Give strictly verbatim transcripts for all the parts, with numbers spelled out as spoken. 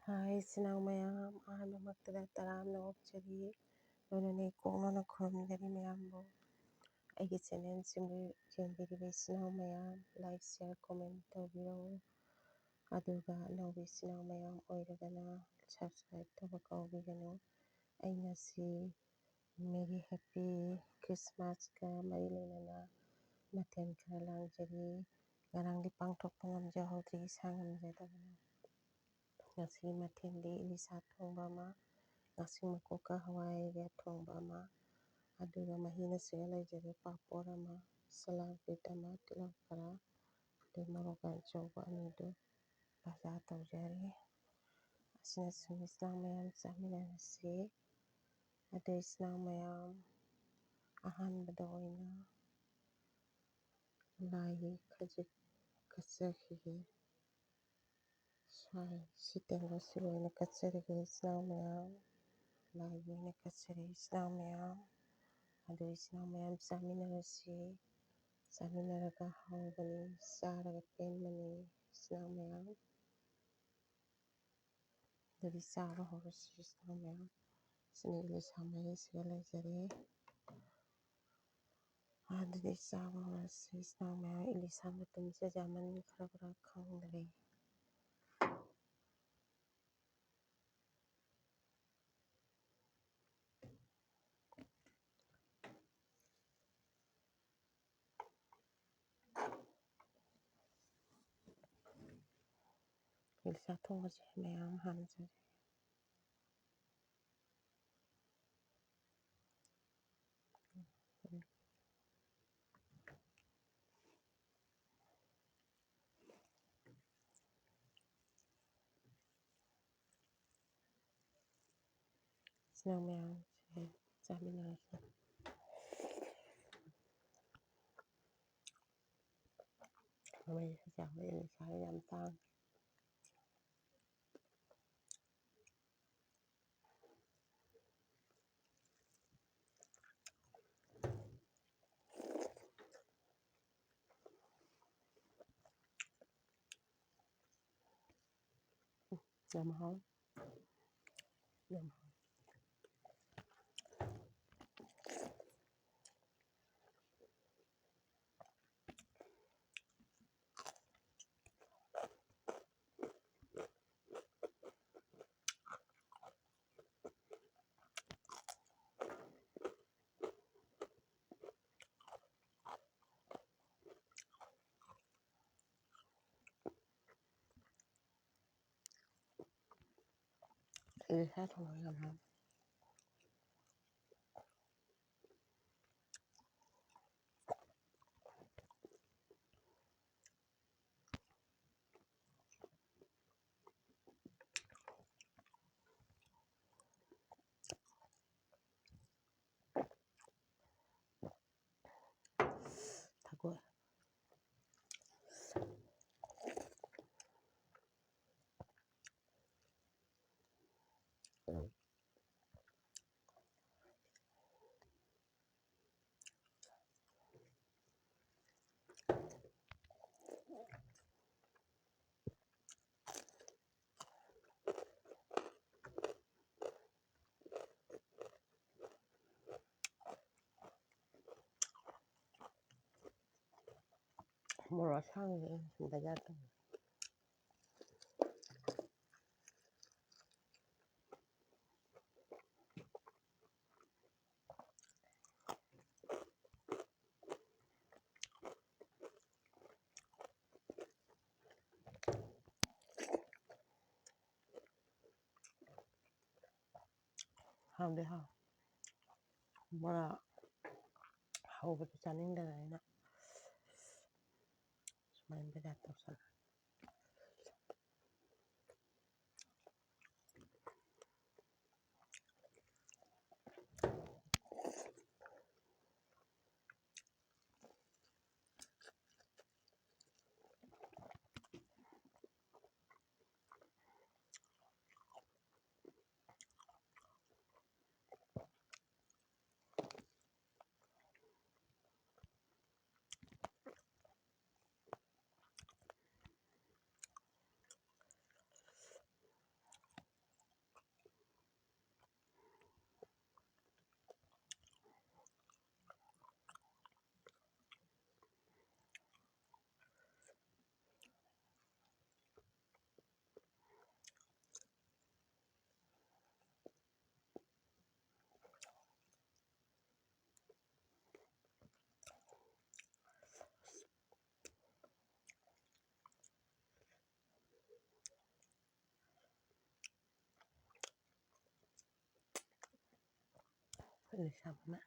ꯍꯥꯏ ꯏꯆꯤꯟ ꯏꯅꯥꯎ ꯃꯌꯥꯝ, ꯑꯍꯥꯟꯕꯃꯛꯇꯗ ꯇꯔꯥꯝꯅ ꯑꯣꯛꯆꯔꯤ꯫ ꯂꯣꯏꯅꯅ ꯏꯀꯣꯛꯅꯅ ꯈꯨꯔꯨꯝꯖꯔꯤ ꯃꯌꯥꯝꯕꯨ꯫ ꯑꯩꯒꯤ ꯆꯦꯅꯦꯜꯁꯤꯕꯨ ꯌꯦꯡꯕꯤꯔꯤꯕ ꯏꯆꯤꯟ ꯏꯅꯥꯎ ꯃꯌꯥꯝ, ꯂꯥꯏꯛ, ꯁꯤꯌꯥꯔ, ꯀꯣꯃꯦꯟ ꯇꯧꯕꯤꯔꯛꯎ꯫ ꯑꯗꯨꯒ ꯑꯅꯧꯕ ꯏꯆꯤꯟ ꯏꯅꯥꯎ ꯃꯌꯥꯝ ꯑꯣꯏꯔꯒꯅ ꯁꯕꯁꯀ꯭ꯔꯥꯏꯕ ꯇꯧꯕ ꯀꯥꯎꯕꯤꯒꯅꯨ꯫ ꯑꯩ ꯉꯁꯤ ꯃꯦꯔꯤ ꯍꯦꯄꯤ ꯈ꯭ꯔꯤꯁꯃꯥꯁꯀ ꯃꯔꯤ ꯂꯩꯅꯅ ꯃꯊꯦꯜ ꯈꯔ ꯂꯥꯡꯖꯔꯤ꯫ ꯉꯔꯥꯡꯗꯤ ꯄꯥꯡꯊꯣꯛꯄ ꯉꯝꯖꯍꯧꯗ꯭ꯔꯤ, ꯏꯁꯥ ꯉꯝꯖꯗꯕꯅ꯫ ꯉꯁꯤꯒꯤ ꯃꯊꯦꯜꯗꯤ ꯏꯂꯤꯁꯥ ꯊꯣꯡꯕ ꯑꯃ, ꯉꯥꯆꯤꯛ ꯃꯀꯣꯛꯀ ꯍꯋꯥꯏꯒ ꯊꯣꯡꯕ ꯑꯃ, ꯑꯗꯨꯒ ꯃꯍꯤꯅ ꯁꯤꯒ ꯂꯩꯖꯔꯦ, ꯄꯥꯄꯣꯔ ꯑꯃ, ꯁꯂꯥꯗ ꯕꯤꯠ ꯑꯃ, ꯇꯤꯜꯍꯧ ꯈꯔ, ꯑꯗꯩ ꯃꯣꯔꯣꯛ ꯑꯆꯧꯕ ꯑꯅꯤꯗꯨ ꯚꯖꯥ ꯇꯧꯖꯔꯦ꯫ ꯑꯁꯤꯅ ꯁꯨꯝ ꯏꯆꯤꯟ ꯏꯅꯥꯎ ꯃꯌꯥꯝ ꯆꯥꯃꯤꯟꯅꯔꯁꯤ꯫ ꯑꯗꯨ ꯏꯆꯤꯟ ꯏꯅꯥꯎ ꯃꯌꯥꯝ, ꯑꯍꯥꯟꯕꯗ ꯑꯣꯏꯅ ꯂꯥꯏꯒꯤ ꯈꯖꯤꯛ ꯀꯠꯆꯈꯤꯒꯦ꯫ ꯁ꯭ꯋꯥꯏ ꯁꯤ ꯇꯦꯡꯀꯣꯠꯁꯤ ꯑꯣꯏꯅ ꯀꯠꯆꯔꯒꯦ ꯏꯆꯤꯟ ꯏꯅꯥꯎ ꯃꯌꯥꯝ꯫ ꯂꯥꯏꯒꯤ ꯑꯣꯏꯅ ꯀꯠꯆꯔꯦ ꯏꯆꯤꯟ ꯏꯅꯥꯎ ꯃꯌꯥꯝ꯫ ꯑꯗꯨ ꯏꯆꯤꯟ ꯏꯅꯥꯎ ꯃꯌꯥꯝ ꯆꯥꯃꯤꯟꯅꯔꯁꯤ꯫ ꯆꯥꯃꯤꯟꯅꯔꯒ ꯍꯥꯎꯕꯅꯤ, ꯆꯥꯔꯒ ꯄꯦꯟꯕꯅꯤ ꯏꯆꯤꯟ ꯏꯅꯥꯎ ꯃꯌꯥꯝ꯫ ꯑꯗꯨꯗꯤ ꯆꯥꯕ ꯍꯧꯔꯁꯤ ꯏꯆꯤꯟ ꯏꯅꯥꯎ ꯃꯌꯥꯝ꯫ ꯁꯤꯅ ꯏꯂꯤꯁꯥ ꯃꯍꯤꯁꯤꯒ ꯂꯩꯖꯔꯦ꯫ ꯑꯗꯨꯗꯤ ꯆꯥꯕ ꯍꯧꯔꯁꯤ ꯏꯆꯤꯟ ꯏꯅꯥꯎ ꯃꯌꯥꯝ꯫ ꯏꯂꯤꯁꯥ ꯃꯇꯨꯝꯁꯦ ꯌꯥꯝꯃꯟꯈ꯭ꯔꯕ꯭ꯔꯥ ꯈꯪꯗ꯭ꯔꯦ꯫ ꯏꯂꯤꯁꯥ ꯊꯣꯡꯕꯁꯦ ꯃꯌꯥꯝ ꯍꯥꯟꯅ ꯆꯥꯖꯩ꯫ ꯏꯆꯤꯟ ꯏꯅꯥꯎ ꯃꯌꯥꯝꯁꯦ ꯆꯥꯃꯤꯟꯅꯔꯁꯤ꯫ ꯃꯃꯩꯁꯦ ꯆꯥꯎꯋꯦ, ꯏꯂꯤꯁꯥꯁꯦ ꯌꯥꯝ ꯇꯥꯡꯉꯦ꯫ ꯌꯥꯝ ꯍꯥꯎ꯫ ꯌꯥꯝ ꯍꯥꯎ꯫ ꯑꯩ ꯁꯥ ꯊꯣꯡꯕ ꯌꯥꯝ ꯍꯥꯎ꯫ ꯊꯥꯡꯀꯣꯏ꯫ ꯃꯣꯔꯣꯛ ꯑꯁꯥꯡꯕꯁꯦ ꯑꯩꯅ ꯁꯨꯝ ꯕꯖꯥꯔ ꯇꯧꯕ꯫ ꯍꯥꯎꯗꯤ ꯍꯥꯎ꯫ ꯕꯣꯔꯥ ꯍꯧꯕꯗꯤ ꯆꯥꯅꯤꯡꯗꯅ ꯑꯩꯅ ꯁꯨꯃꯥꯏꯅ ꯕꯖꯥꯔ ꯇꯧꯁꯜꯂꯦ꯫ ꯂꯩꯁꯥꯕꯤꯅ꯫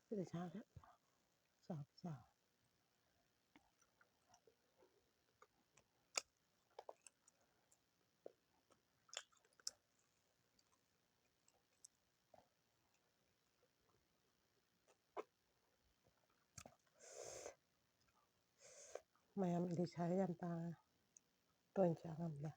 ꯁꯤꯗ ꯆꯥꯒꯦ꯫ ꯆꯥꯕ ꯆꯥꯎ꯫ ꯃꯌꯥꯝ ꯏꯂꯤꯁꯥꯁꯦ ꯌꯥꯝ ꯇꯥꯡꯉꯦ꯫ ꯇꯣꯏꯅ ꯆꯥ ꯉꯝꯗꯦ꯫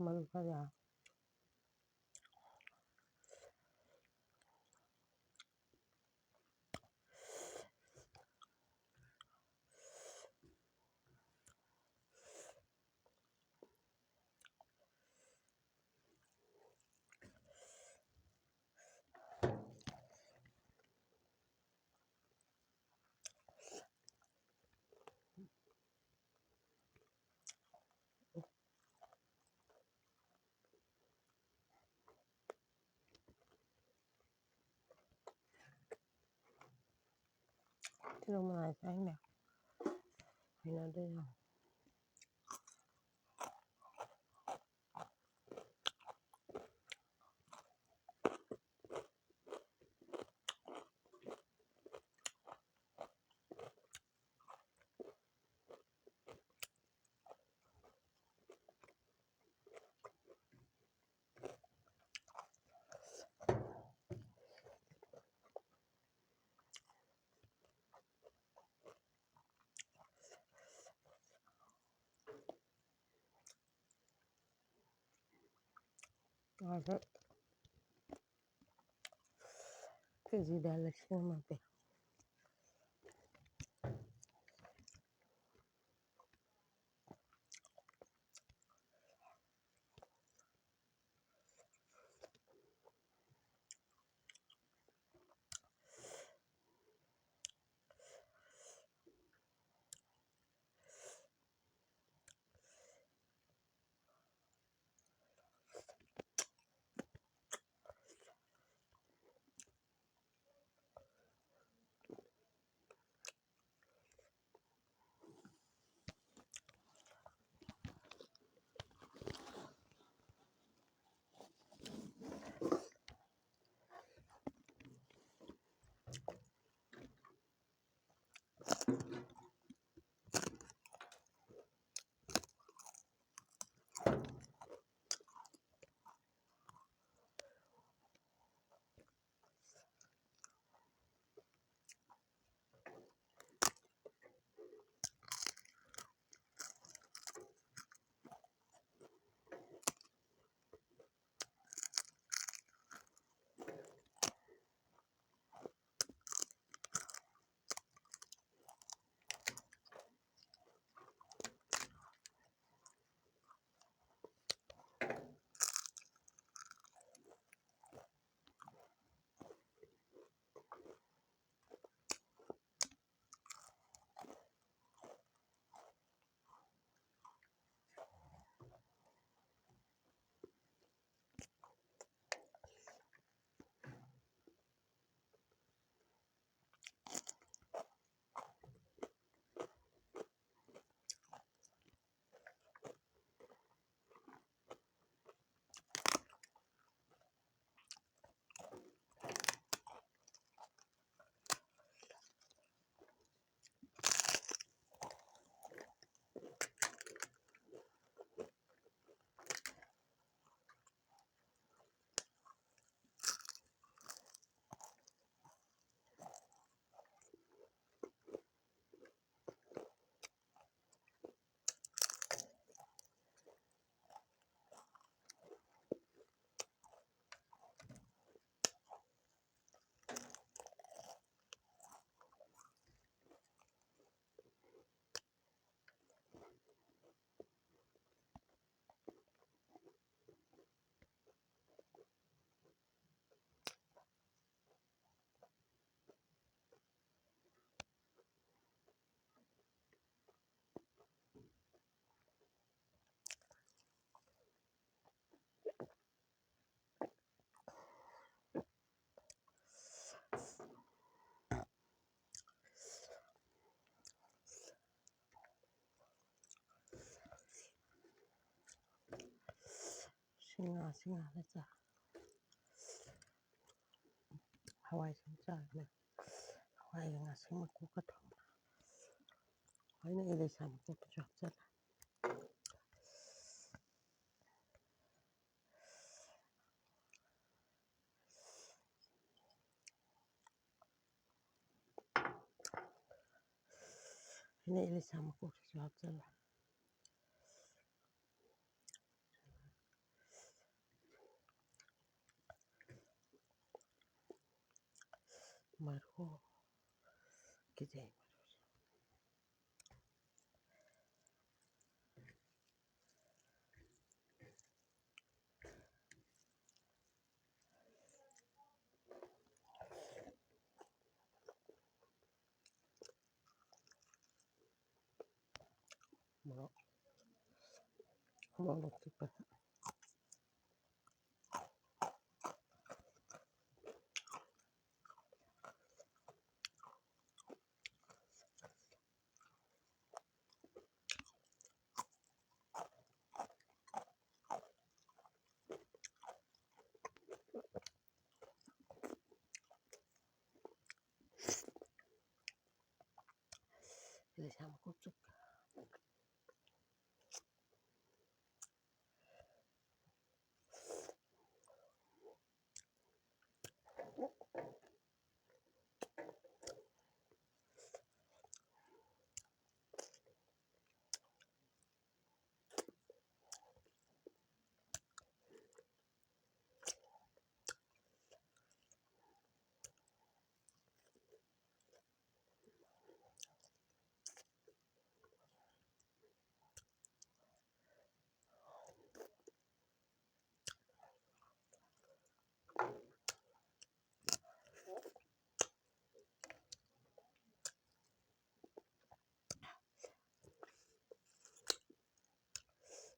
ꯃꯔꯨ ꯈꯔ ꯌꯥꯎ꯫ ꯇꯤꯜꯍꯧ ꯃꯅꯥ ꯆꯥꯅꯤꯡꯗꯦ꯫ ꯍꯩꯅꯗꯦ ꯌꯥꯝ꯫ ꯉꯥꯁꯦ ꯀꯦꯖꯤꯗ ꯂꯤꯁꯤꯡ ꯑꯃ ꯄꯤ꯫ ꯉꯥꯁꯤ ꯉꯥꯜꯂ ꯆꯥ꯫ ꯍꯋꯥꯏ ꯁꯨꯝ ꯆꯥꯒꯦ꯫ ꯍꯋꯥꯏꯒ ꯉꯥꯁꯤ ꯃꯀꯣꯛꯀ ꯊꯣꯡꯕ꯫ ꯍꯣꯏꯅ ꯏꯂꯤꯁꯥ ꯃꯀꯣꯛꯇꯨꯁꯨ ꯍꯥꯞꯆꯜꯂꯦ꯫ ꯑꯩꯅ ꯏꯂꯤꯁꯥ ꯃꯀꯣꯛꯁꯤꯁꯨ ꯍꯥꯞꯆꯜꯂꯦ꯫ ꯃꯔꯨ, ꯀꯤꯖꯩ ꯃꯔꯨꯁꯦ꯫ ꯃꯣꯔꯣꯛ, ꯃꯣꯔꯣꯛ ꯑꯇꯦꯛꯄ꯫ ꯏꯂꯤꯁꯥ ꯃꯀꯣꯛ ꯆꯨꯞ꯫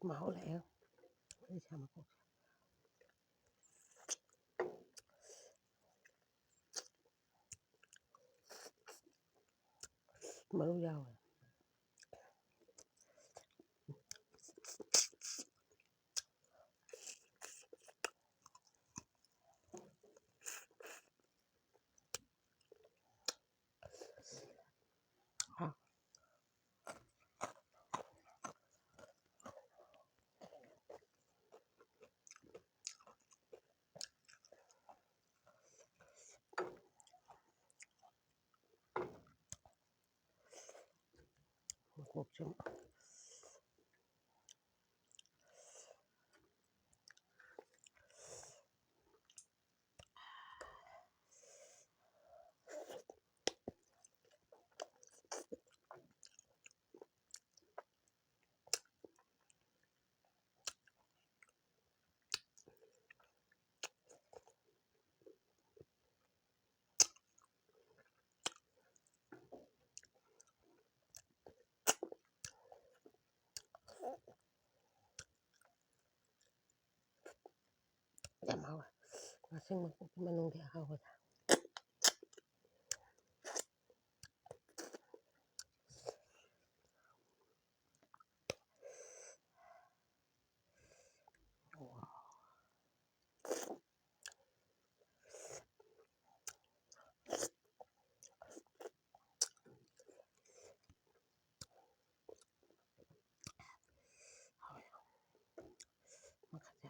ꯃꯍꯥꯎ ꯂꯥꯛꯑꯦ꯫ ꯑꯩꯈꯣꯏ ꯁꯥ ꯃꯀꯣꯛꯁꯦ꯫ ꯃꯔꯨ ꯌꯥꯎꯋꯦ꯫ ꯀꯣꯛꯁꯦ ꯑꯃꯨꯛ꯫ ꯌꯥꯝ ꯍꯥꯎꯋꯦ꯫ ꯉꯥꯁꯤꯡ ꯃꯀꯨꯞꯀꯤ ꯃꯅꯨꯡꯗꯤ ꯑꯍꯥꯎꯕꯗ꯫ ꯃꯈꯜꯁꯦ꯫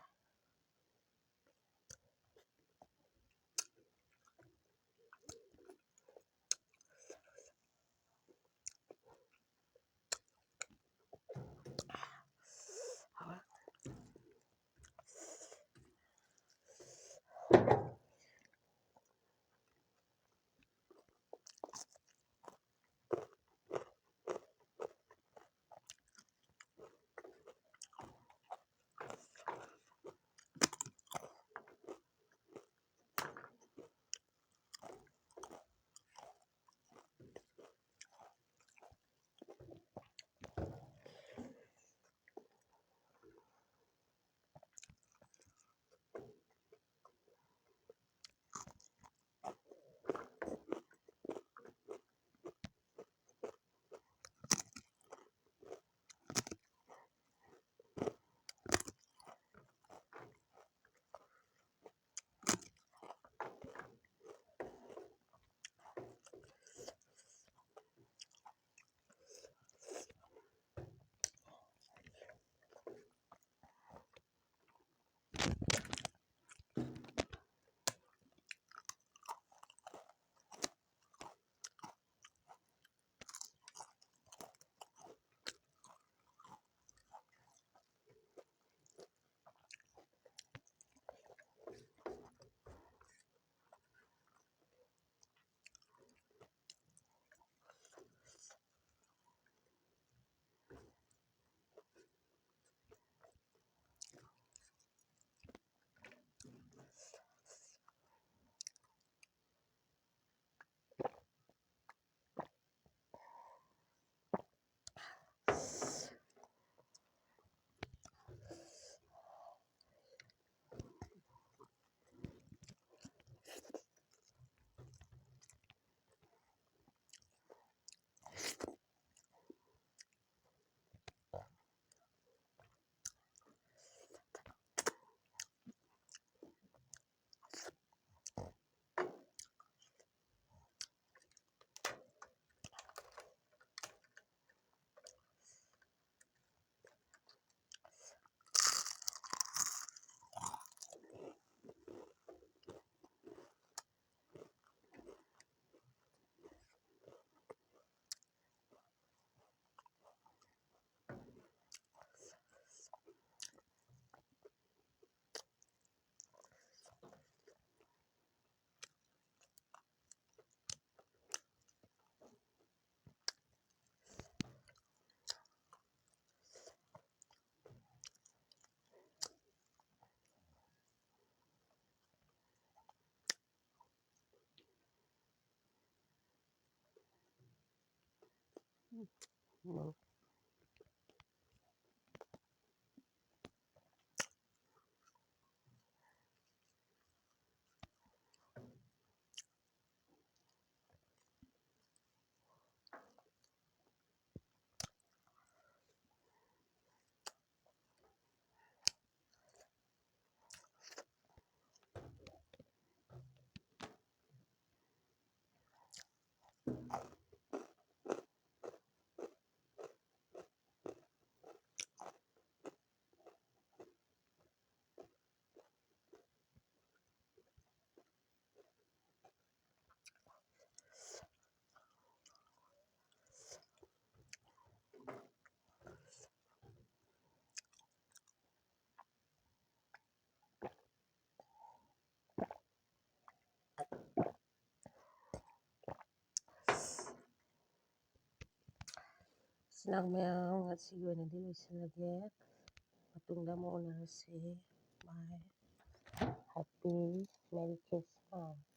ꯏꯆꯤꯟ ꯏꯅꯥꯎ ꯃꯌꯥꯝ, ꯉꯁꯤꯒꯤ ꯑꯣꯏꯅꯗꯤ ꯂꯣꯏꯁꯤꯜꯂꯒꯦ꯫ ꯃꯇꯨꯡꯗ ꯑꯃꯨꯛ ꯎꯅꯔꯁꯤ꯫ Bye. Happy Merry Christmas.